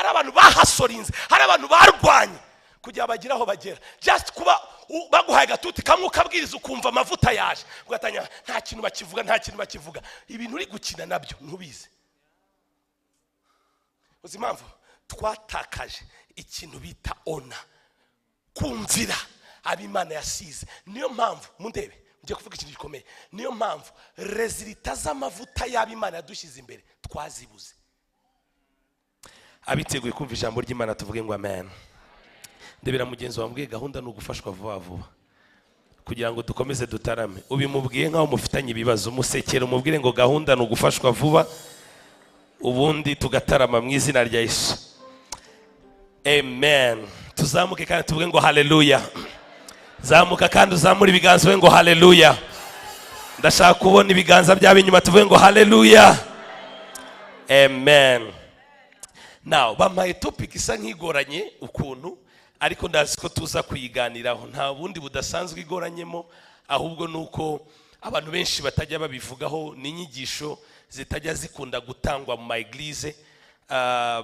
Hari abantu bahasorinze, hari abantu barwanye kugira bagire aho bagera. Just kuba baguhaye agatuti kamwe ukabwiriza, ukumva amavuta yaje, ugatangira, nta kintu bakivuga, nta kintu bakivuga. Ibintu uri gukina nabyo ntubizi. Uzi impamvu? Twatakaje ikintu bita honor, kumvira ab'Imana yasize. Niyo mpamvu mundebe, ngiye kuvuga ikintu gikomeye. Niyo mpamvu résultats z'amavuta y'ab'Imana yadushyize imbere twazibuze. Abiteguye kumva ijambo ry'Imana tuvuge ngo amen. Ndebera mugenzi wawe, gahunda ni ugufashwa vuba vuba kugira ngo dukomeze dutarame. Ubimubwiye nk'aho mufitanye ibibazo. Musekere, umubwire ngo gahunda ni ugufashwa vuba, ubundi tugatarama mu izina rya Yesu. Amen. Tuzamuke kandi tuvuge ngo haleluya. Zamuka kandi uzamure ibiganza uvuge ngo haleluya. Ndashaka kubona ibiganza byabo inyuma, tuvuge ngo haleluya. Amen. Now, bampaye topic isa nk'igoranye ukuntu, ariko ndazi ko tuza kuyiganiraho. Nta bundi budasanzwe igoranyemo, ahubwo ni uko abantu benshi batajya babivugaho. Ni inyigisho zitajya zikunda gutangwa mu ma église.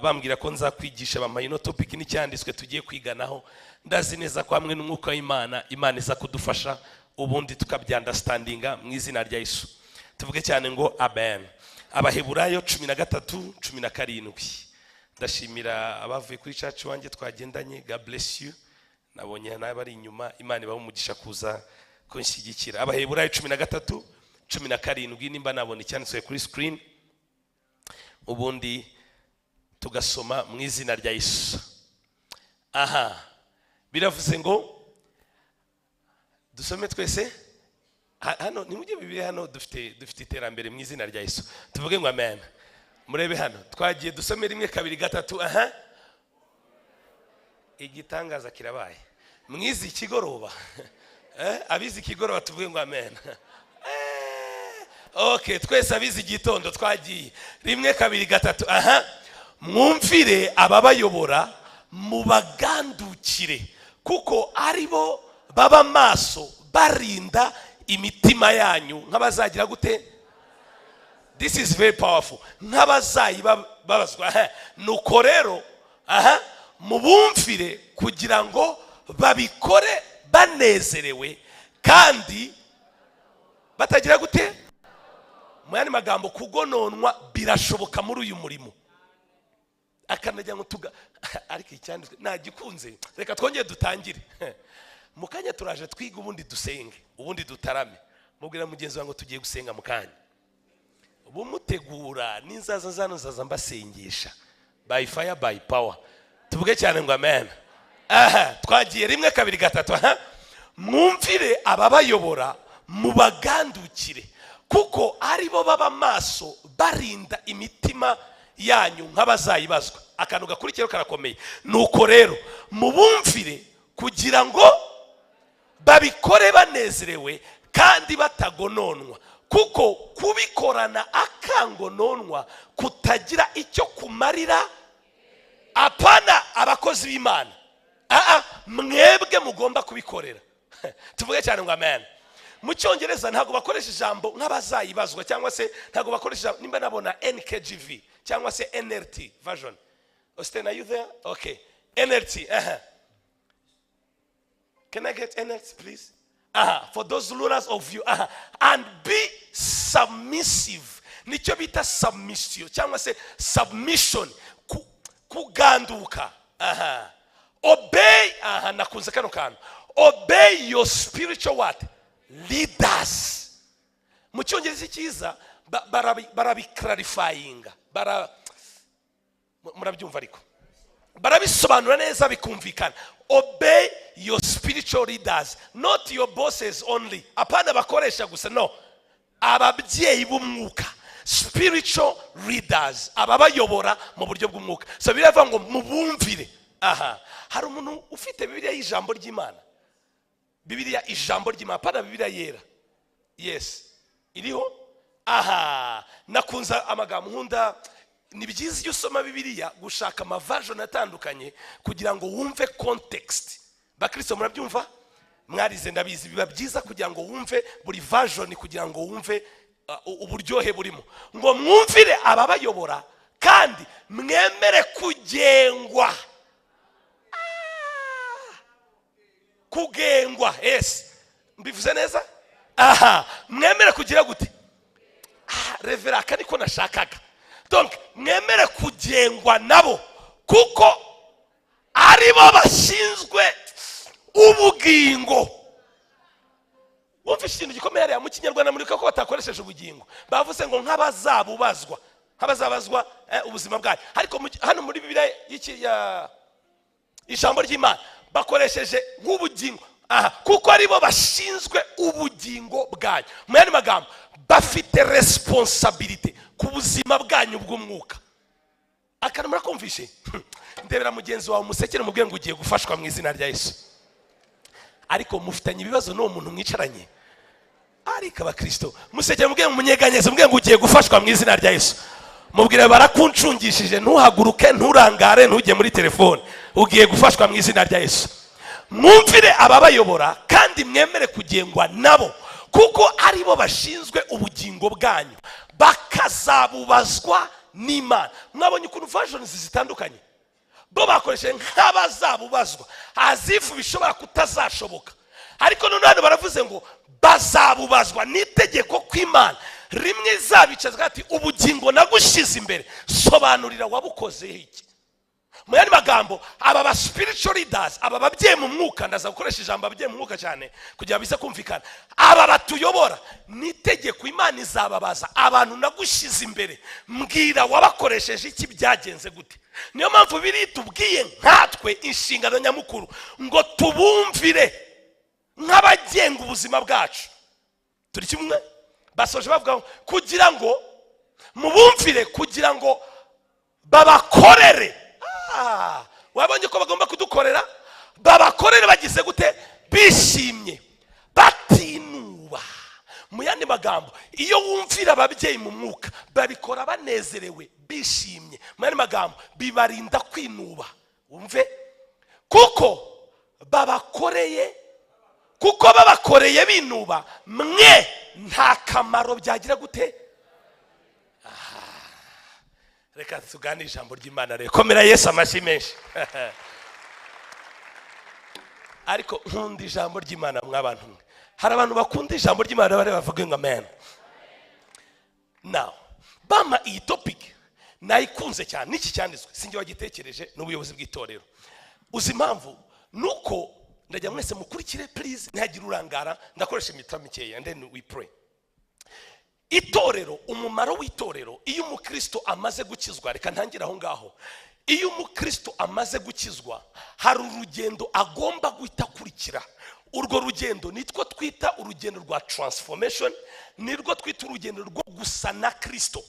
Bambwira ko nzakwigisha, bampaye ino topic n'icyanditswe tugiye kwiganaho. Ndazi neza ko hamwe n'umwuka w'Imana, Imana iza kudufasha, ubundi tukabyunderstandinga mu izina rya Yesu. Tuvuge cyane ngo amen. Abaheburayo 13:17. Ndashimira abavuye kuri church wanjye twagendanye. God bless you. Nabonye n'abari inyuma, Imana ibaha umugisha kuza kunshyigikira. Abaheburayo 13:17, nimba nabona icyanditswe kuri screen, ubundi tugasoma mu izina rya Yesu. Aha biravuze ngo dusome twese. Hano nimujye bibiri, hano dufite iterambere mu izina rya Yesu. Tuvuge ngo amen. Murebe hano, twagiye, dusome rimwe, kabiri, gatatu. Aha igitangaza kirabaye. Mwize ikigoroba? Abize ikigoroba tuvuge ngo amen. Okay, twese abize igitondo twagiye, rimwe, kabiri, gatatu. Aha: mwumvire ababayobora, mubagandukire, kuko ari bo baba maso barinda imitima yanyu nk'abazagira gute? This is very powerful. Nk'abazayibabazwa. Aha. Nuko rero, aha, mubumvire kugira ngo babikore banezerewe kandi batagira gute? Mu yandi magambo, kugononwa birashoboka muri uyu murimo. Akanagira ngo tuga, ariko icyanditswe nagikunze. Reka twongere dutangire mu kanya, turaje twiga, ubundi dusenge, ubundi dutarame. Mubwira mugenzi wawe ngo tugiye gusenga mu kanya. Bumutegura n'inzaza zano, nzaza mbasengesha by fire, by power. Tuvuge cyane ngo amen. Aha twagiye, rimwe, kabiri, gatatu. Aha: mwumvire ababayobora, mubagandukire, kuko ari bo baba maso barinda imitima yanyu nk'abazayibazwa. Akantu gakurikiyeho karakomeye. Nuko rero mubumvire kugira ngo babikore banezerewe kandi batagononwa, kuko kubikorana akangononwa kutagira icyo kumarira. Apana abakozi b'Imana, aa, mwebwe mugomba kubikorera. Tuvuge cyane ngo amen. Mu Cyongereza ntabwo bakoresha ijambo nk'abazayibazwa, cyangwa se ntabwo bakoresha ijambo, nimba nabona NKJV cyangwa se NLT version. Austin, are you there? Okay, NLT. Can I get NLT, please? For those rulers of you, and be submissive. Nicyo bita submission cyangwa se submission, kuganduka. Aha, obey. Aha nakunze kano kantu: obey your spiritual what? Leaders. Mu Cyongereza cyiza barabiclarifyinga, murabyumva, ariko barabisobanura neza bikumvikana. Obey your spiritual leaders, not your bosses only. Apana abakoresha gusa, no, ababyeyi b'umwuka, spiritual leaders, ababayobora mu buryo bw'umwuka. So biravuga ngo mubumvire. Aha hari umuntu ufite Bibiliya y'Ijambo ry'Imana? Bibiliya Ijambo ry'Imana, apana Bibiliya Yera. Yes, iriho. Aha nakunze amagambo nkunda. Ni byiza iyo usoma Bibiliya gushaka amaversion atandukanye kugira ngo wumve context. Bakristo, murabyumva? Mwarize, ndabizi. Biba byiza kugira ngo wumve buri version, kugira ngo wumve uburyohe burimo. Ngo mwumvire ababayobora kandi mubagandukire, kuko Kandi mwemere kugengwa. Kugengwa, ese mbivuze neza? Aha, mwemere kugira gute? Reverend, aka niko nashakaga. Donc mwemere kugengwa nabo, kuko aribo bashinzwe ubugingo. Wumva ikintu gikomeye hariya mu Kinyarwanda, muri ko batakoresheje ubugingo, bavuze ngo nk'abazabubazwa, nk'abazabazwa ubuzima bwayo. Ariko hano muri Bibiliya ijambo ry'Imana bakoresheje nk'ubugingo. Aha, kuko aribo bashinzwe ubugingo bwanyu. Mu yandi magambo, bafite responsabilité ku buzima bwanyu bw'umwuka. Akantu murakumvishe? Ndebera mugenzi wawe, umusekere, umubwire ngo ugiye gufashwa mu izina rya Yesu. Ariko mufitanye ibibazo n'uwo muntu mwicaranye. Ariko abakristo, musekere, mubwire, munyeganyeze, mubwire ngo ugiye gufashwa mu izina rya Yesu. Mubwire barakuncungishije, ntuhaguruke, nturangare, ntujye muri telefone, ugiye gufashwa mu izina rya Yesu. Mwumvire ababayobora kandi mwemere kugengwa nabo, kuko aribo bashinzwe ubugingo bwanyu, bakazabubazwa n'Imana. Mwabonye ukuntu versions zitandukanye? Bo bakoresheje nk'abazabubazwa, as if bishobora kutazashoboka. Ariko none hano baravuze ngo bazabubazwa n'itegeko kw'Imana rimwe izabicaza ati: "Ubugingo nagushyize imbere, sobanurira wabukozeho iki?" Mu yandi magambo, aba ba spiritual leaders, aba babyeyi mu mwuka, ndaza gukoresha ijambo ababyeyi mu mwuka cyane kugira bize kumvikana, aba batuyobora, n'itegeko Imana izababaza: "Abantu nagushyize imbere, mbwira wabakoresheje iki? Byagenze gute?" Niyo mpamvu biri tubwiye nkatwe inshingano nyamukuru ngo tubumvire nk'abagenga ubuzima bwacu. Turi kimwe? Basoje bavuga ngo kugira ngo mubumvire, kugira ngo babakorere. Wabonye ko bagomba kudukorera? Babakorere bagize gute? Bishimye, batinuba. Mu yandi magambo, iyo wumvira ababyeyi mu mwuka, babikora banezerewe, bishimye. Mu yandi magambo, bibarinda kwinuba. Wumve, kuko babakoreye, kuko babakoreye binuba, mwe nta kamaro byagira gute? Reka tuganire ijambo ry'Imana rero. Komera Yesu amashyi menshi. Ariko nkunda ijambo ry'Imana mw'abantu mwe. Hari abantu bakunda ijambo ry'Imana bari bavuga ngo amen. Now, bama iyi topic nayikunze cyane. N'iki cyanditswe sinjye wagitekereje, n'ubuyobozi bw'itorero. Uzi impamvu? Nuko ndajya mwese mukurikire, please, ntihagire urangara. Ndakoresha iminota mikeya and then we pray. Itorero, umumaro w'itorero iyo umukristo amaze gukizwa, reka ntangire aho ngaho. Iyo umukristo amaze gukizwa, hari urugendo agomba guhita akurikira. Urwo rugendo nitwo twita urugendo rwa transformation, nirwo twita urugendo rwo gusa na Kristo,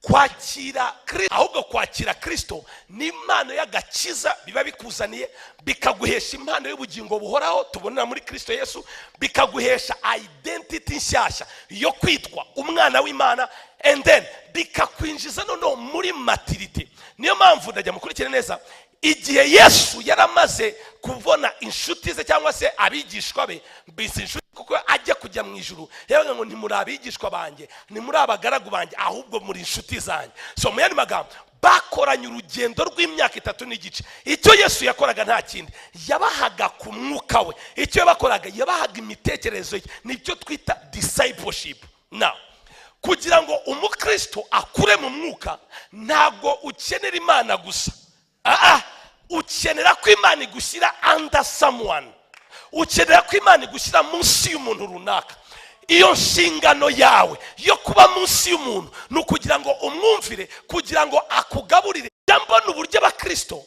kwakira ahubwo kwakira Kristo ni impano y'agakiza biba bikuzaniye, bikaguhesha impano y'ubugingo buhoraho tubonera muri Kristo Yesu, bikaguhesha identity nshyashya yo kwitwa umwana w'Imana, and then bikakwinjiza noneho muri maturity. Niyo mpamvu ndajya mukurikire neza. Igihe Yesu yaramaze kubona inshuti ze cyangwa se abigishwa be, mbese inshuti, kuko ajya kujya mu ijuru yavuga ngo: "Ntimuri abigishwa banjye, ntimuri abagaragu banjye, ahubwo muri inshuti zanjye." So mu yandi magambo, bakoranye urugendo rw'imyaka 3 n'igice. Icyo Yesu yakoraga nta kindi, yabahaga ku mwuka we. Icyo yabakoraga, yabahaga imitekerereze ye. Nicyo twita discipleship. Now, kugira ngo umukristo akure mu mwuka, ntabwo ukenera Imana gusa. Ukenera ko Imana igushyira under someone, ukenera ko Imana igushyira munsi y'umuntu runaka. Iyo nshingano yawe yo kuba munsi y'umuntu ni ukugira ngo umwumvire, kugira ngo akugaburire. Njya mbona uburyo abakristo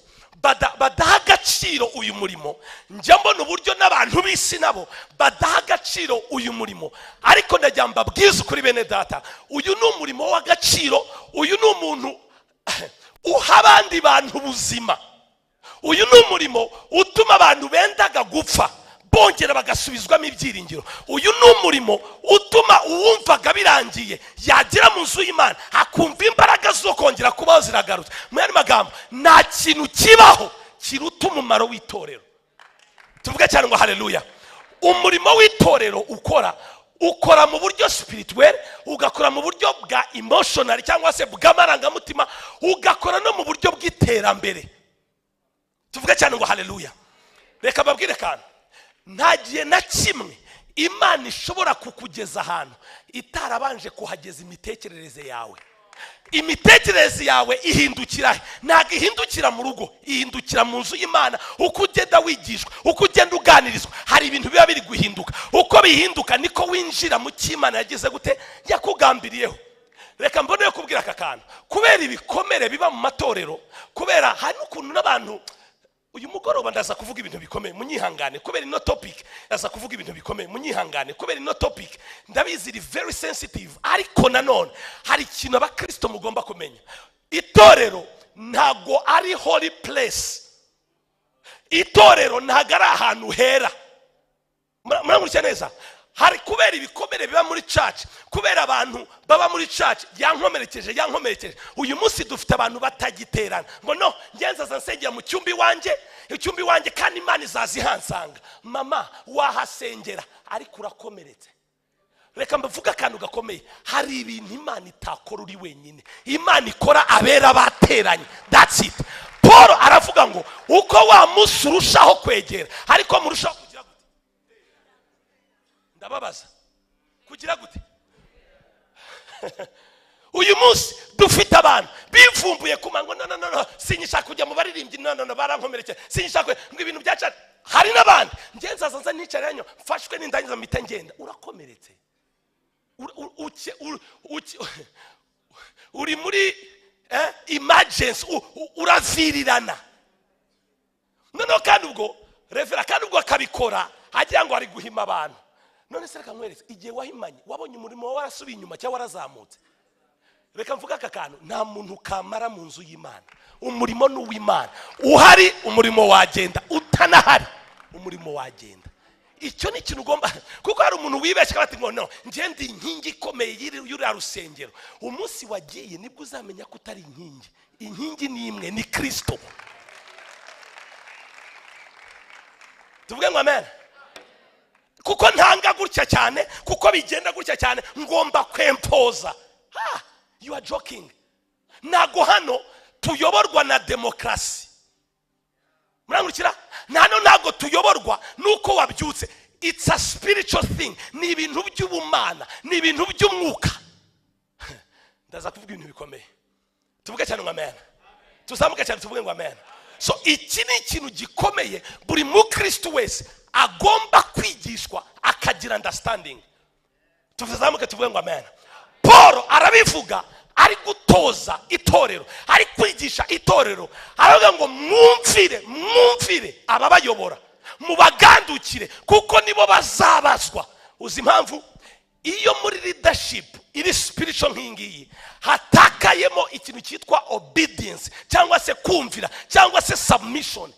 badaha agaciro uyu murimo. Njya mbona uburyo n'abantu b'isi nabo badaha agaciro uyu murimo. Ariko ndagira mbabwize ukuri, bene data, uyu ni umurimo w'agaciro. Uyu ni umuntu uha abandi bantu ubuzima. Uyu ni umurimo utuma abantu bendaga gupfa bongera bagasubizwamo ibyiringiro. Uyu ni umurimo utuma uwumvaga birangiye yagera mu nzu y'Imana akumva imbaraga zo kongera kubaho ziragarutse. Mu yandi magambo, nta kintu kibaho kiruta umumaro w'itorero. Tuvuge cyane ngo haleluya. Umurimo w'itorero ukora Ukora mu buryo spirituel, ugakora mu buryo bwa emotional cyangwa se bw'amarangamutima, ugakora no mu buryo bw'iterambere. Tuvuge cyane ngo haleluya. Reka mbabwire kantu, nta gihe na kimwe Imana ishobora kukugeza ahantu itarabanje kuhageza imitekerereze yawe. Imitekerereze yawe ihindukira he? Ntabwo ihindukira mu rugo, ihindukira mu nzu y'Imana. Uko ugenda wigishwa, uko ugenda uganirizwa, hari ibintu biba biri guhinduka. Uko bihinduka niko winjira mu cy'Imana yagize gute, yakugambiriyeho. Reka mbone kubwira aka kantu, kubera ibikomere biba mu matorero, kubera hari n'ukuntu n'abantu. Uyu mugoroba ndaza kuvuga ibintu bikomeye, munyihangane kubera ino topic. Ndaza kuvuga ibintu bikomeye, munyihangane kubera ino topic. Ndabizi iri very sensitive, ariko nanone hari ikintu abakristo mugomba kumenya. Itorero ntago ari holy place, itorero ntago ari ahantu hera. Muramurikira neza. Hari kubera ibikomere biba muri church, kubera abantu baba muri church, yankomerekeje, yankomerekeje. Uyu munsi dufite abantu batagiterana ngo no ngenzaza nsengera mu cyumba iwanjye, icyumba iwanjye, kandi Imana izaza ihansanga. Mama, wahasengera ariko urakomeretse. Reka mbavuge akantu gakomeye. Hari ibintu Imana itakora uri wenyine, Imana ikora abera bateranye. That's it. Paul aravuga ngo uko wa munsi urushaho kwegera, ariko murushaho kugira gute? Ndababaza, kugira gute? Uyu munsi dufite abantu bivumbuye ku mango: "No, no, no, no, sinyishaka kujya mu baririmbyi. No, no, no, barankomerekeye, sinyishaka ngo ibintu byaca." Hari n'abandi: "Njye nzaza nza nicara hano mfashwe, nindangiza mpita ngenda." Urakomeretse. Uri muri emergency, uravirirana. Noneho kandi ubwo revera, kandi ubwo akabikora agira ngo ari guhima abantu. None se reka nkwereke, igihe wahimanye wabonye umurimo wawe warasubiye inyuma cyangwa warazamutse? Reka mvuge aka kantu, nta muntu kamara mu nzu y'Imana. Umurimo ni uw'Imana. Uhari umurimo wagenda, utanahari umurimo wagenda. Icyo ni ikintu ugomba, kuko hari umuntu wibeshya bati ngo no njye ndi inkingi ikomeye y'uriya rusengero. Umunsi wagiye nibwo uzamenya ko utari inkingi. Inkingi ni imwe, ni Kirisito. Tuvuge ngo amen. Kuko ntanga gutya cyane, kuko bigenda gutya cyane, ngomba kwempoza. Ha, you are joking. Ntago hano tuyoborwa na demokarasi, murankurikira? Hano ntabwo tuyoborwa nuko wabyutse. It's a spiritual thing, ni ibintu by'ubumana, ni ibintu by'umwuka. Ndaza kuvuga ibintu bikomeye. Tuvuge cyane ngo amen. Tuzamuke cyane tuvuge ngo amen. So iki ni ikintu gikomeye buri mukristo wese agomba kwigishwa akagira understanding. Tuzamuke tuvuge ngo amen. Paul arabivuga ari gutoza itorero, ari kwigisha itorero, aravuga ngo mwumvire, mwumvire ababayobora, mubagandukire, kuko nibo bazabazwa. Uzi impamvu? Iyo muri leadership iri spiritual nk'iyi ngiyi hatakayemo ikintu cyitwa obedience cyangwa se kumvira cyangwa se submission,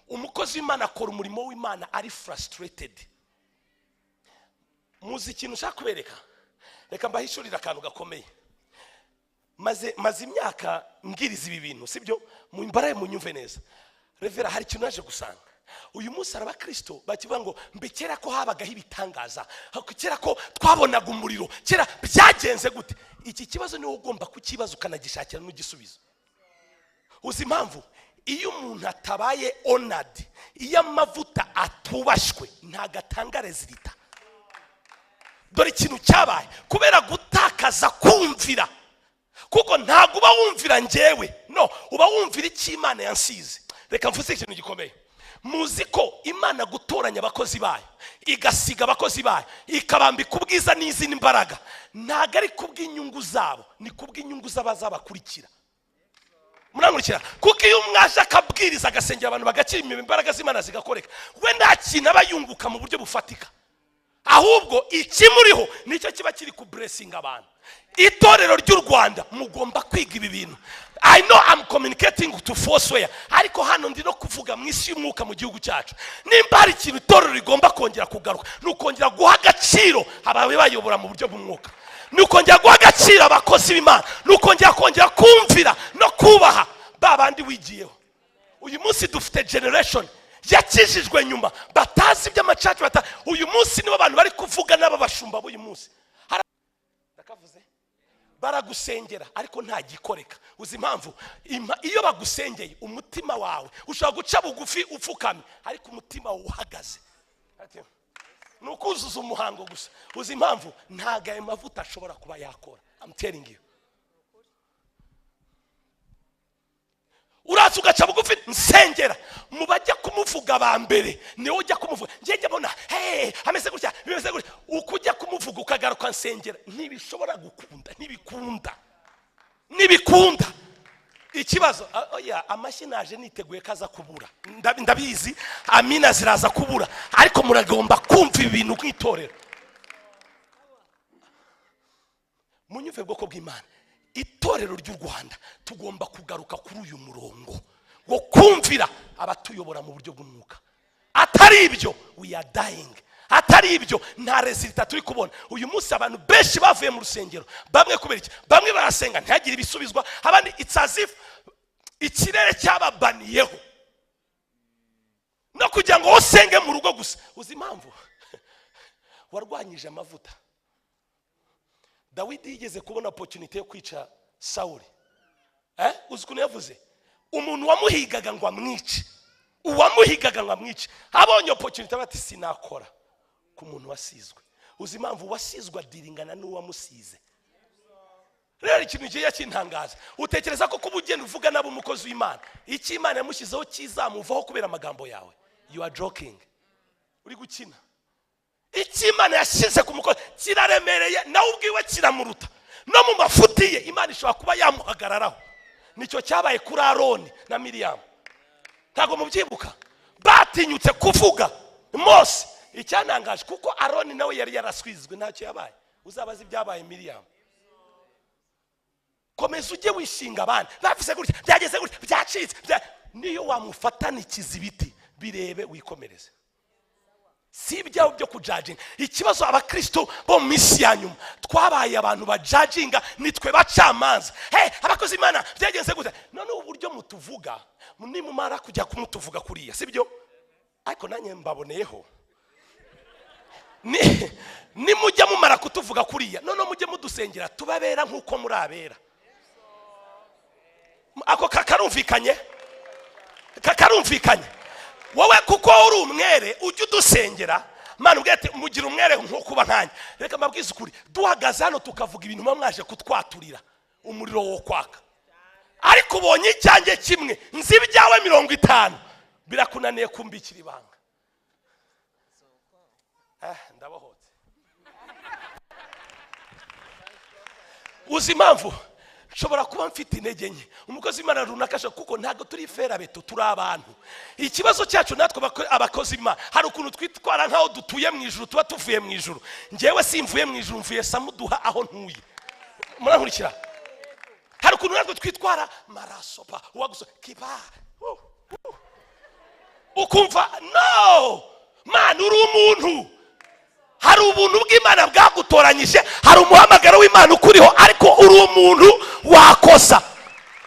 umukozi w'Imana akora umurimo w'Imana ari frustrated. Muzi ikintu ushaka kubereka? Reka mbahishurire akantu gakomeye. Maze imyaka mbwiriza ibi bintu, sibyo? Mumbaraye munyumve neza. Revera, hari ikintu naje gusanga. Uyu munsi hari abakristo bakivuga ngo mbe kera ko habagaho ibitangaza, kera ko twabonaga umuriro, kera byagenze gute? Iki kibazo niwe ugomba kukibaza ukanagishakira n'igisubizo. Uzi impamvu? Iyo umuntu atabaye honored, iyo amavuta atubashywe, ntabwo atanga résultat. Dore ikintu cyabaye kubera gutakaza kumvira, kuko ntabwo uba wumvira njyewe, no uba wumvira icyo Imana yansize. Reka mvuze ikintu gikomeye. Muzi ko Imana gutoranya abakozi bayo, igasiga abakozi bayo, ikabambika ubwiza n'izindi mbaraga, ntabwo ari kubw'inyungu zabo, ni kubw'inyungu z'abazabakurikira. Murankurikira? Kuko iyo umwaje akabwiriza, agasengera abantu bagakira, imbaraga z'Imana zigakoreka, we nta kintu aba yunguka mu buryo bufatika, ahubwo ikimuriho nicyo kiba kiri kublessinga abantu. Itorero ry'u Rwanda, mugomba kwiga ibi bintu. I know I'm communicating to Foursquare, ariko hano ndi no kuvuga mu isi y'umwuka mu gihugu cyacu. Nimba hari ikintu itorero rigomba kongera kugaruka, ni ukongera guha agaciro ababayobora mu buryo bw'umwuka, ni ukongera guha agaciro abakozi b'Imana, ni ukongera kumvira no kubaha ba bandi wigiyeho. Uyu munsi dufite generation Yakijijwe nyuma, batazi iby'ama church. Uyu munsi nibo abantu bari kuvuga n'aba bashumba b'uyu munsi. Ndakavuze, baragusengera ariko nta gikoreka. Uzi impamvu? Iyo bagusengeye, umutima wawe ushobora guca bugufi upfukamye, ariko umutima wawe uhagaze. Ati, ni ukuzuza umuhango gusa. Uzi impamvu? Ntabwo ayo mavuta ashobora kuba yakora. I'm telling you. Uraza ugaca bugufi, nsengera, mu bajya kumuvuga ba mbere niwe ujya kumuvuga. Njye njya mbona, hey, ameze gutya, bimeze gutya. Uko ujya kumuvuga ukagaruka nsengera, ntibishobora gukunda, ntibikunda, ntibikunda. Ikibazo, oya, amashyi naje niteguye ko aza kubura. Ndabizi amina ziraza kubura, ariko muragomba kumva ibi bintu nk'itorero. Munyumve, bwoko bw'Imana, itorero ry'u Rwanda, tugomba kugaruka kuri uyu murongo wo kumvira abatuyobora mu buryo bw'umwuka. Atari ibyo, we are dying. Atari ibyo, nta résultat turi kubona. Uyu munsi abantu benshi bavuye mu rusengero, bamwe kubera iki? Bamwe barasenga ntihagire ibisubizwa, abandi it's as if ikirere cyababaniyeho no kugira ngo usenge mu rugo gusa. Uzi impamvu? Warwanyije amavuta. Dawidi yigeze kubona opportunity yo kwica Sawuli. Uzi ukuntu yavuze? Umuntu wamuhigaga ngo amwice, uwamuhigaga ngo amwice, abonye opportunity bati: "Sinakora ku muntu wasizwe." Uzi impamvu? Wasizwe adiringana n'uwamusize. Rero ikintu kigiye kintangaza, utekereza ko kuba ugenda uvuga nabi umukozi w'Imana, icyo Imana yamushyizeho kizamuvaho kubera amagambo yawe? You are joking, uri gukina. Icyo Imana yashyize ku mukozi kiraremereye, nawe ubwiwe kiramuruta. No mu mafuti ye Imana ishobora kuba yamuhagararaho. Nicyo cyabaye kuri Aroni na Miriyamu. Ntabwo mubyibuka? Batinyutse kuvuga Mose. Icyanangaje, kuko Aroni nawe yari yaraswizwe, ntacyo yabaye. Uzabaze ibyabaye Miriyamu. Komeza ujye wishinga abandi, bavuze gutya, byageze gutya, byacitse, niyo wamufatanikiza ibiti birebe, wikomereze. Si ibyawe byo kujudginga. Ikibazo, abakristo bo mu minsi ya nyuma twabaye abantu bajudginga, nitwe bacamanza. Hey, abakozi Imana byagenze gute? None uburyo mutuvuga, nimumara kujya kumutuvuga kuriya, sibyo? Ariko nanjye mbaboneyeho, nimujya mumara kutuvuga kuriya, none mujye mudusengera tubabera nk'uko muri abera. Ako kakarumvikanye, kakarumvikanye. Wowe kuko uri umwere, ujye udusengera. Mana, ubwira ati: "Mugira umwere nko kuba nkanjye." Reka mbabwize ukuri, duhagaze hano tukavuga ibintu muba mwaje kutwaturira, umuriro wo kwaka. Ariko ubonye icyanjye kimwe, nzi ibyawe 50, birakunaniye kumbikira ibanga. Ndabohotse. Uzi impamvu? Nshobora kuba mfite intege nke, umukozi w'Imana runaka ashobora, kuko ntabwo turi ferabeto, turi abantu. Ikibazo cyacu natwe abakozi b'Imana, hari ukuntu twitwara nk'aho dutuye mu ijuru, tuba tuvuye mu ijuru. Njyewe simvuye mu ijuru, mvuye Samuduha aho ntuye. Murankurikira? Hari ukuntu natwe twitwara marasopa uwaguso kiba ukumva no man, uri umuntu. Hari ubuntu bw'Imana bwagutoranyije, hari umuhamagaro w'Imana ukuriho, ariko uri umuntu wakosa.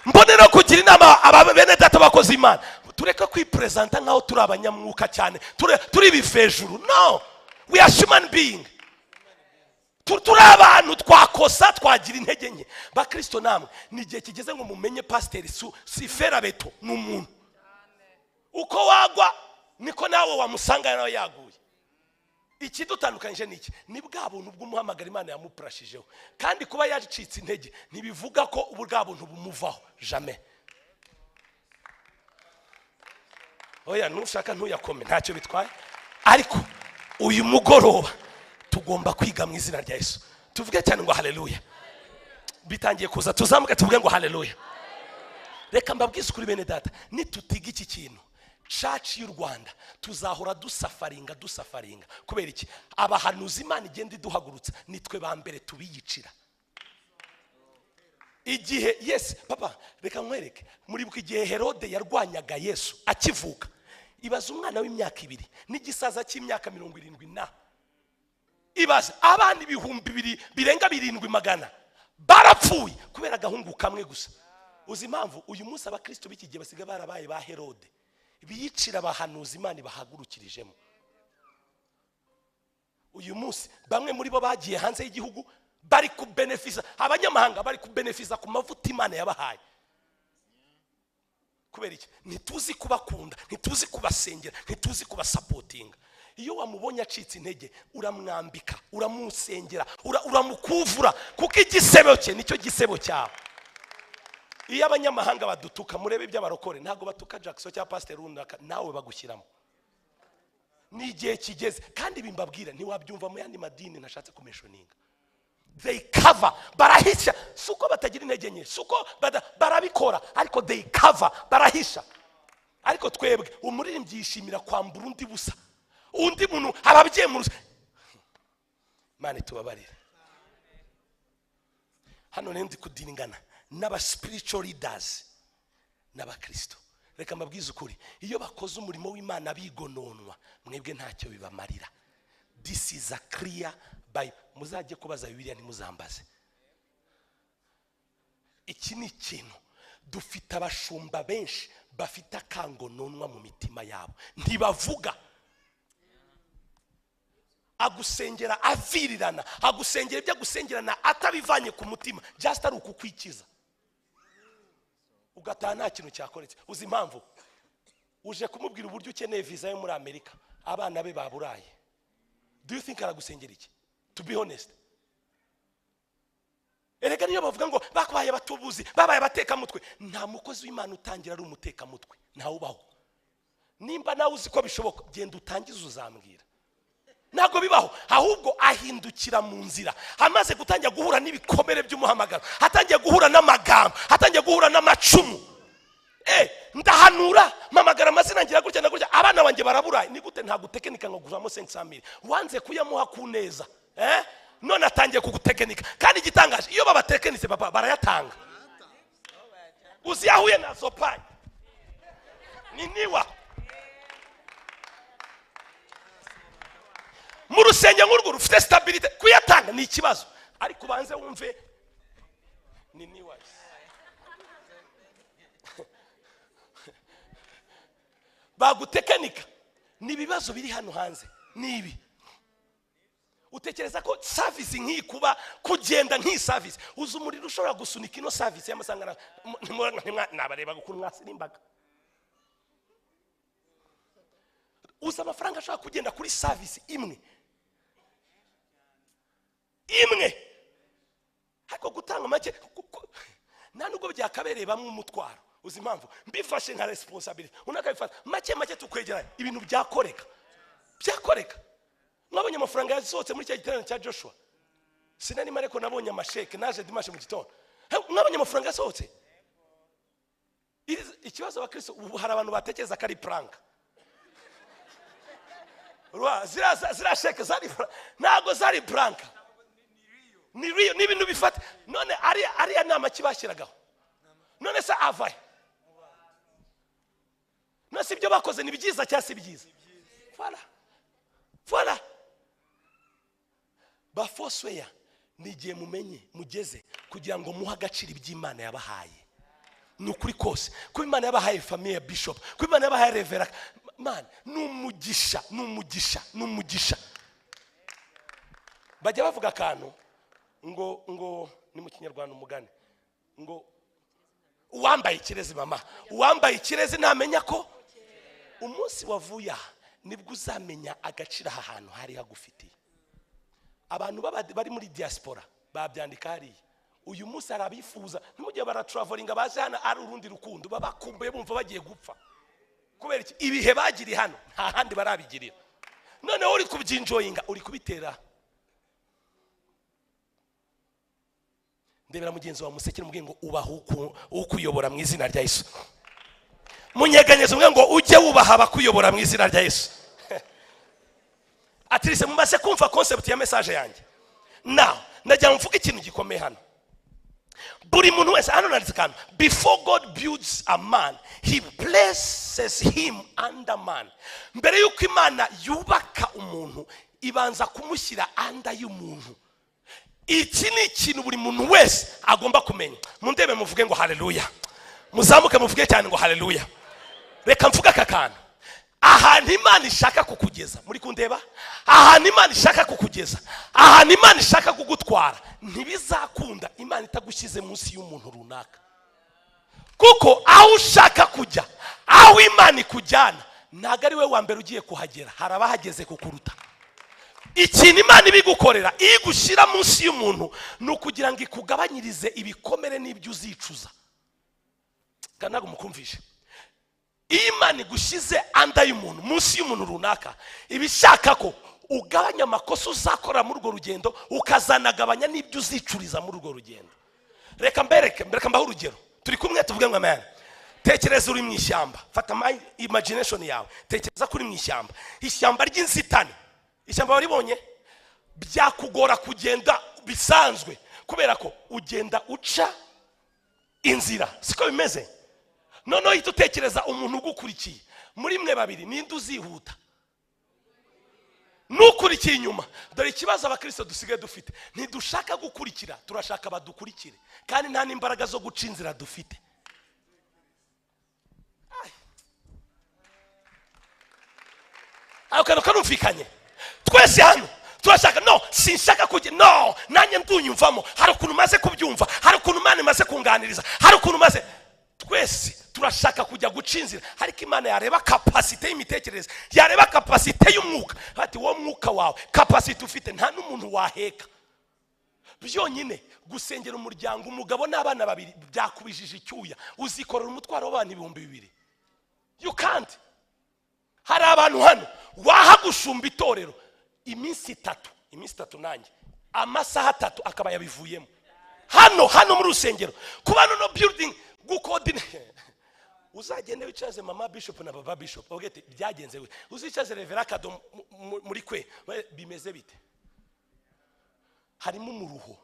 Mbone no kugira inama aba bene data bakoze Imana, tureke kwipresenta nk'aho turi abanyamwuka cyane, turi ibivejuru. No, we are human being. Turi abantu, twakosa, twagira intege nke. Bakristo namwe, ni igihe kigeze ngo mumenye pasiteri si ferabeto, ni umuntu. Uko wagwa niko nawe wamusanga nawe yaguye. Ikidutandukanyije ni iki? Ni bwa buntu bw'umuhamagara Imana yamupurashijeho. Kandi kuba yacitse intege ntibivuga ko ubu bwa buntu bumuvaho, jamais. Oya, nushaka ntuyakome, ntacyo bitwaye. Ariko uyu mugoroba tugomba kwiga mu izina rya Yesu. Tuvuge cyane ngo haleluya. Bitangiye kuza, tuzamuke tuvuge ngo haleluya. Reka mbabwize ukuri, bene data, nitutiga iki kintu, church y'u Rwanda tuzahora dusufferinga, dusufferinga. Kubera iki? Abahanuzi Imana igenda iduhagurutsa, nitwe ba mbere tubiyicira igihe. Yes papa, reka nkwereke. Muribuka igihe Herode yarwanyaga Yesu akivuka? Ibaza umwana w'imyaka 2 n'igisaza cy'imyaka 70 na ibaza abana 2000 birenga 700 barapfuye kubera agahungu kamwe gusa. Uzi impamvu? Uyu munsi abakristo b'iki gihe basigaye barabaye ba Herode. Biyicira abahanuzi Imana ibahagurukirijemo. Uyu munsi bamwe muri bo bagiye hanze y'igihugu bari kubenefisa, abanyamahanga bari kubenefisa ku mavuta Imana yabahaye. Kubera iki? Ntituzi kubakunda, ntituzi kubasengera, ntituzi kubasapotinga. Iyo wamubonye acitse intege uramwambika, uramusengera, uramukuvura, kuko igisebo cye nicyo gisebo cyawe. Iyo abanyamahanga badutuka, murebe iby'abarokore, ntabwo batuka Jackson cyangwa pastor runaka, nawe bagushyiramo. Ni igihe kigeze, kandi bimbabwira ntiwabyumva mu yandi madini nashatse kumeshoninga. They cover, barahisha. Si uko batagira intege nke, si uko barabikora, ariko they cover, barahisha. Ariko twebwe umuririmbyi yishimira kwambura undi busa, undi muntu ababyeyi mu rusa. Imana itubabarire. Hano rero ndi kudiringana n'aba spiritual leaders n'abakristo. Reka mbabwize ukuri, iyo bakoze umurimo w'Imana bigononwa, mwebwe ntacyo bibamarira. This is a clear Bible. Muzajye kubaza Bibiliya ntimuzambaze. Iki ni ikintu dufite abashumba benshi bafite akangononwa mu mitima yabo, ntibavuga. Agusengera avirirana, agusengera ibyo agusengerana atabivanye ku mutima, just ari ukukwikiza, ugataha nta kintu cyakoretse. Uzi impamvu? Uje kumubwira uburyo ukeneye visa yo muri Amerika, abana be baburaye. Do you think aragusengera iki? To be honest, erega niyo bavuga ngo babaye abatubuzi, babaye abatekamutwe, nta mukozi w'Imana utangira ari umutekamutwe, ntawubaho. Nimba nawe uzi ko bishoboka, genda utangize uzambwira. Ntabwo bibaho, ahubwo ahindukira mu nzira. Amaze gutangira guhura n'ibikomere by'umuhamagaro, atangiye guhura n'amagambo, atangiye guhura n'amacumu. Ndahanura, mpamagara amazina, ngira gutya na gutya, abana banjye baraburaye. Ni gute ntagutekinika ngo guvamo 500,000? Wanze kuyamuha ku neza, none atangiye kugutekinika. Kandi igitangaje, iyo babatekinitse papa barayatanga. Uzi yahuye na zopayi ni niwa mu rusenge nk'urwo rufite stabilité, kuyatanga ni ikibazo. Ariko ubanze wumve ni niwa bagutekinika. Ni ibibazo biri hano hanze, ni ibi. Utekereza ko service nk'iyi, kuba kugenda nk'iyi service, uzi umuriro ushobora gusunika ino service y'amasangano? Nabareba ukuntu mwasirimbaga. Uzi amafaranga ashobora kugenda kuri service imwe imwe? Ariko gutanga make nta nubwo byakabereye bamwe umutwaro. Uzi impamvu? Mbifashe nka responsibility, undi akabifata make make, tukwegeranya ibintu byakoreka, byakoreka. Mwabonye amafaranga yasohotse muri cya giterane cya Joshua? Sinari ariko nabonye amasheke, naje dimanche mu gitondo. Mwabonye amafaranga yasohotse? Ikibazo abakristo ubu, hari abantu batekereza ko ari prank. Ziriya sheke zari, ntabwo zari prank, ni real, ni ibintu bifata. None ariya nama kibashyiragaho, none se avahe? None se ibyo bakoze ni byiza cyangwa si byiza? Voilà, voilà. Ba Foursquare, ni igihe mumenye mugeze kugira ngo muhe agaciro iby'Imana yabahaye. Ni ukuri kose, kuba Imana yabahaye famille ya bishop, kuba Imana yabahaye revera, man, ni umugisha, ni umugisha, ni umugisha. Bajya bavuga akantu ngo ni mu Kinyarwanda umugani ngo uwambaye ikirezi, mama, uwambaye ikirezi ntamenya ko umunsi wavuye aha nibwo uzamenya agaciro aha hantu hari hagufitiye. Abantu bari muri diaspora babyandika hariya. Uyu munsi hari abifuza, ntimujye baratravolinga baje hano ari urundi rukundo, babakumbuye bumva bagiye gupfa. Kubera iki? Ibihe bagiriye hano nta handi barabigirira. Noneho uri kubyinjoyinga, uri kubitera. Ndebera mugenzi wawe musekere, umubwire ngo ubaha ukuyobora mu izina rya Yesu. Munyeganyeze umwe ngo ujye wubaha abakuyobora mu izina rya Yesu. Atirise mumaze kumva concept ya message yanjye. Now ndagira mvuge ikintu gikomeye hano. Buri muntu wese hano nanditse akantu, before God builds a man he places him under man. Mbere yuko Imana yubaka umuntu ibanza kumushyira under y'umuntu. Iki ni ikintu buri muntu wese agomba kumenya. Mundebe muvuge ngo haleluya, muzamuke muvuge cyane ngo haleluya. Reka mvuge aka kantu. Ahantu Imana ishaka kukugeza, muri kundeba, ahantu Imana ishaka kukugeza, ahantu Imana ishaka kugutwara, ntibizakunda Imana itagushyize munsi y'umuntu runaka. Kuko aho ushaka kujya, aho Imana ikujyana, ntabwo ari we wa mbere ugiye kuhagera, hari abahageze kukuruta. Ikintu Imana ibigukorera iyo igushyira munsi y'umuntu ni ukugira ngo ikugabanyirize ibikomere n'ibyo uzicuza. Kandi ntabwo mukumvishe. Iyo Imana igushyize under y'umuntu, munsi y'umuntu runaka, iba ishaka ko ugabanya amakosa uzakora muri urwo rugendo, ukazanagabanya n'ibyo uzicuriza muri urwo rugendo. Reka mbereke, reka mbahe urugero. Turi kumwe? Tuvuge ngo amen. Tekereza uri mu ishyamba. Fata imagination yawe, tekereza ko uri mu ishyamba, ishyamba ry'inzitane. Ishyamba waribonye? Byakugora kugenda bisanzwe kubera ko ugenda uca inzira, siko bimeze? Noneho uhita utekereza umuntu ugukurikiye. Muri mwe babiri, ninde uzihuta? N'ukurikiye inyuma. Dore ikibazo abakristo dusigaye dufite: ntidushaka gukurikira, turashaka badukurikire, kandi nta n'imbaraga zo guca inzira dufite. Ai. Ako kantu karumvikanye? Twese hano turashaka, no sinshaka kujya, no nanjye ndunyumvamo. Hari ukuntu umaze kubyumva, hari ukuntu Imana imaze kunganiriza, hari ukuntu umaze. Twese turashaka kujya guca inzira, ariko Imana yareba capacité y'imitekerereze, yareba capacité y'umwuka, ati wowe mwuka wawe, capacité ufite, nta n'umuntu waheka. Byonyine gusengera umuryango, umugabo n'abana babiri, byakubijije icyuya. Uzikorera umutwaro w'abantu 2000? You can't. Hari abantu hano waha gushumba itorero iminsi 3, iminsi 3 nanjye amasaha 3 akaba yabivuyemo. Hano muri rusengero, kuba no building gukodine, uzagende wicaze mama bishop na baba bishop, bavuge ati byagenze gute? Uzicaze reverend Kado muri kwe, bimeze bite? Harimo umuruho.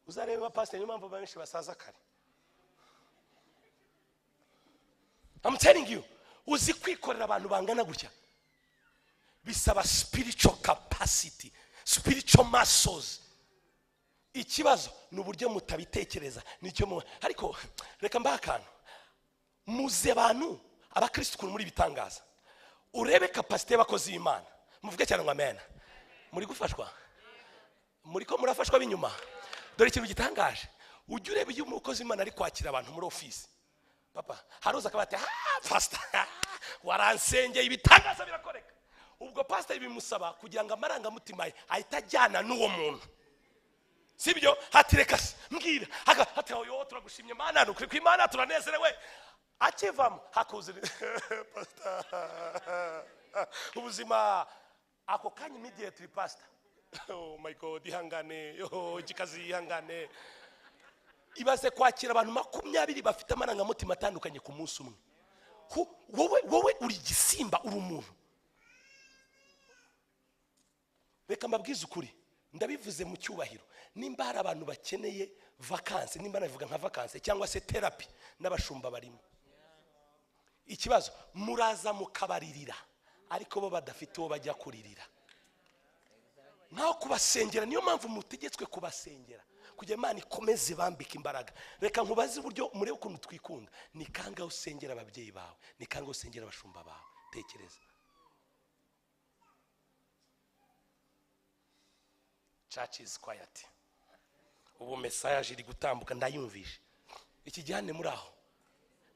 Uzarebe pasiteri, niyo mpamvu benshi basaza kare. I'm telling you, uzi kwikorera abantu bangana gutya bisaba spiritual capacity, spiritual muscles. Ikibazo ni uburyo mutabitekereza, nicyo mu. Ariko reka mbahe akantu. Muze abantu abakristo ukuntu muri bitangaza. Urebe capacité y'abakozi b'Imana. Muvuge cyane ngo amen. Muri gufashwa? Muri ko murafashwa b'inyuma? Dore ikintu gitangaje: ujya ureba iyo umukozi w'Imana ari kwakira abantu muri ofisi, papa haruza akaba ati: "Ah, pastor, waransengeye ibitangaza birakoreka." Ubwo pastor bimusaba kugira ngo amarangamutima ye ahite ajyana n'uwo muntu, sibyo? Hati reka se mbwira, hati yo turagushimye Mana, ni ukuri kw'Imana turanezerewe. Akivamo hakuzira: "Pastor, ubuzima." Ako kanya immediately: "Pastor, oh my God, ihangane, oh gikazi, ihangane." Ibaze kwakira abantu 20 bafite amarangamutima atandukanye ku munsi umwe. Wowe uri igisimba, uri umuntu? Reka mbabwize ukuri, ndabivuze mu cyubahiro: nimba hari abantu bakeneye vacances, nimba nabivuga nka vacances cyangwa se therapy, n'abashumba barimo. Ikibazo, muraza mukabaririra, ariko bo badafite uwo bajya kuririra, nkaho kubasengera. Niyo mpamvu mutegetswe kubasengera kugira Imana ikomeze bambike imbaraga. Reka nkubaze uburyo, murebe ukuntu twikunda. Ni kangahe usengera ababyeyi bawe? Ni kangahe usengera abashumba bawe? Tekereza. Church is quiet. Ubu message iri gutambuka, ndayumvishe. Iki gihane muri aho,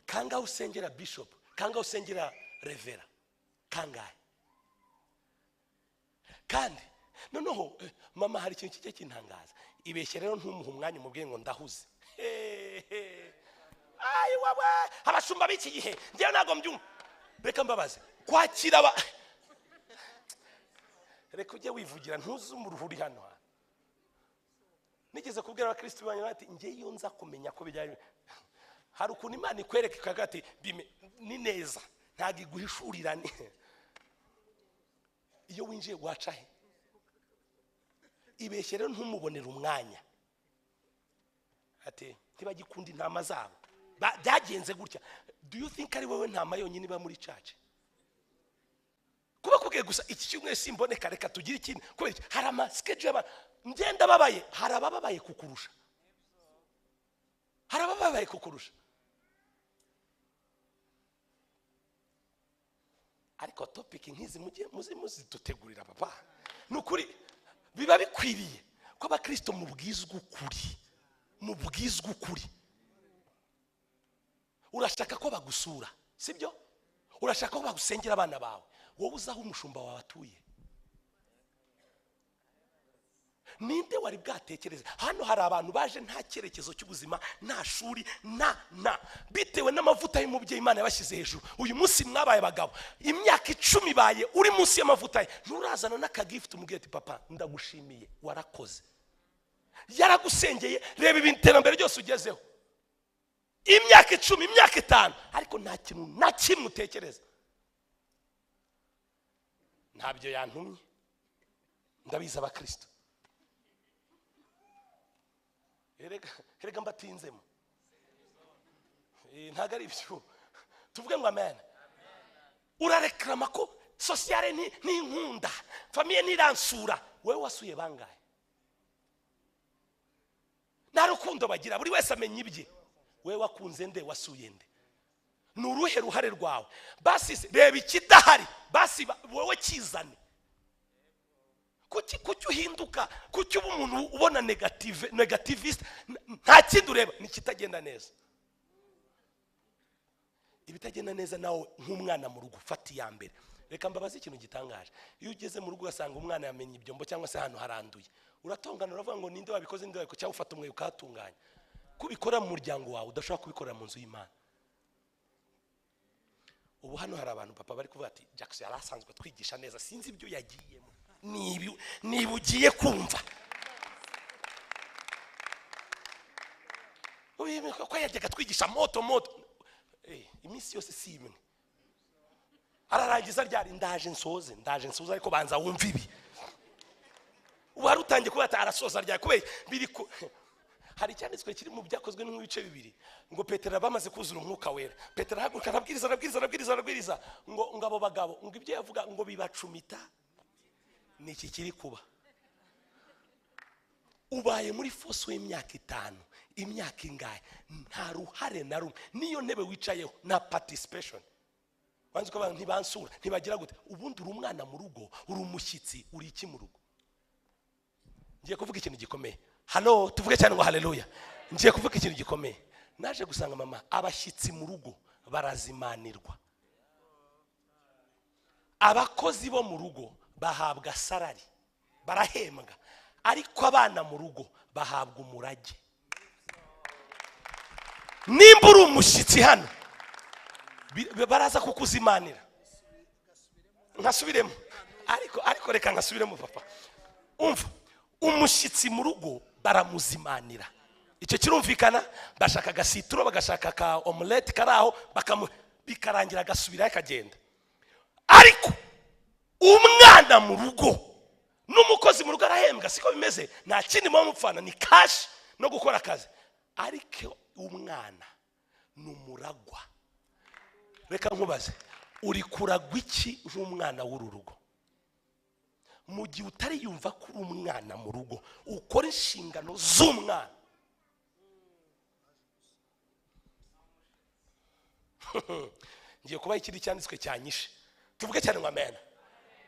kangahe usengera bishop? Kangahe usengera reverend? Kangahe? Kandi noneho mama, hari ikintu kijya kintangaza. Ibeshye rero ntumuhe umwanya, umubwiye ngo ndahuze. Ayi wawe, abashumba b'iki gihe njyewe ntabwo mbyumva. Reka mbabaze, kwakira aba, reka ujye wivugira, ntuzi umuruhu uri hano. Nigeze kubwira abakristo banyu bati njye iyo nza kumenya ko bijyanye, hari ukuntu Imana ikwereka ikavuga ati ni neza, ntabwo iguhishurira. Ni iyo winjiye waca he? Ibeshye rero ntumubonere umwanya, ati ntibagikunda intama zabo. Byagenze gutya. Do you think ari wowe ntama yonyine iba muri church? Kuba kubwiye gusa iki cyumweru simboneka, reka tugire ikindi. Kubera iki? Hari ama schedule y'abantu. Ngenda babaye, hari abababaye kukurusha, hari abababaye kukurusha. Ariko topic nk'izi mujye muzidutegurira papa. Nukuri biba bikwiriye ko abakristo mubwizwa ukuri. Mubwizwa ukuri. Urashaka ko bagusura, sibyo? Urashaka ko bagusengera abana bawe. Wowe uzaho umushumba wawe atuye. Ninde wari bwatekereza? Hano hari abantu baje nta cyerekezo cy'ubuzima, nta shuri, na bitewe n'amavuta y'umubyeyi Imana yabashyize hejuru. Uyu munsi mwabaye abagabo, imyaka 10 ibaye uri munsi y'amavuta ye, nturazana n'akagift umubwiye ati papa ndagushimiye warakoze. Yaragusengeye, reba ibiterambere ryose ugezeho. Imyaka 10, imyaka 5, ariko nta kintu na kimwe utekereza. Ntabyo yantumye. Ndabizi abakristo. Erega mbatinzemo. Ntago ari ibyo. Tuvuge ngo amen. Urareklama ko sociale ni inkunda, famille niransura. Wewe wasuye bangahe? Nta rukundo bagira, buri wese amenya ibye. Wewe wakunze nde, wasuye nde? Ni uruhe ruhare rwawe? Basi reba ikidahari, basi wowe kizane. Kuki uhinduka? Kuki uba umuntu ubona negativist? Nta kindi ureba, ni kitagenda neza. Ibitagenda neza nawe nk'umwana mu rugo fata iya mbere. Reka mbabaze ikintu gitangaje. Iyo ugeze mu rugo ugasanga umwana yamenye ibyombo cyangwa se ahantu haranduye, uratongana uravuga ngo ninde wabikoze, ninde wabikoze, cyangwa ufata umwe ukahatunganya. Kubikora mu muryango wawe udashobora kubikorera mu nzu y'Imana. Ubu hano hari abantu papa bari kuvuga ati Jackson yari asanzwe twigisha neza, sinzi ibyo yagiyemo. Niba ugiye kumva ko yajyaga twigisha moto moto, iminsi yose si imwe. Ararangiza ryari, ndaje nsoze ariko banza wumva ibi. Ubu hari utangiye kuba ati arasoza ryari, kubera biri ku hari icyanditswe kiri mu byakozwe n'ibice 2 ngo Petero bamaze kuzura umwuka wera, Petero ahaguruka arabwiriza arabwiriza arabwiriza arabwiriza ngo abo bagabo ngo ibyo yavuga ngo bibacumita. Niki kiri kuba? Ubaye muri foso y'imyaka 5, imyaka ingahe, nta ruhare na rumwe, niyo ntebe wicayeho na participation. Wanze ko abantu ntibansura, ntibagira gute. Ubundi uri umwana mu rugo, uri umushyitsi, uri iki mu rugo? Ngiye kuvuga ikintu gikomeye. Halo, tuvuge cyane ngo haleluya. Ngiye kuvuga ikintu gikomeye. Naje gusanga mama, abashyitsi mu rugo barazimanirwa. Abakozi bo mu rugo bahabwa salari, barahembwa, ariko abana mu rugo bahabwa umurage. Nimba uri umushyitsi hano, baraza kukuzimanira. Nkasubiremo, ariko reka nkasubiremo papa. Umva, umushyitsi mu rugo baramuzimanira. Icyo kirumvikana? Bashaka agasituro, bagashaka ka omelette karaho, bikarangira agasubira akagenda. Ariko umwana mu rugo n'umukozi mu rugo arahembwa, siko bimeze? Nta kindi muba mupfana, ni cash no gukora akazi. Ariko umwana ni umuragwa. Reka nkubaze, uri kuragwa iki nk'umwana w'uru rugo? Mu gihe utari yumva ko uri umwana mu rugo, ukora inshingano z'umwana. Ngiye kubaha ikindi cyanditswe cyanyishe. Tuvuge cyane ngo amen.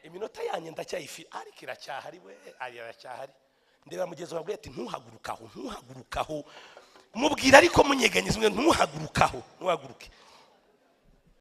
Iminota yanjye ndacyayifi, ariko iracyahari we, iracyahari. Ndeba mugenzi wawe ati ntuhagurukaho, ntuhagurukaho. Mubwira ariko munyeganyeze, ntuhagurukaho, ntuhaguruke.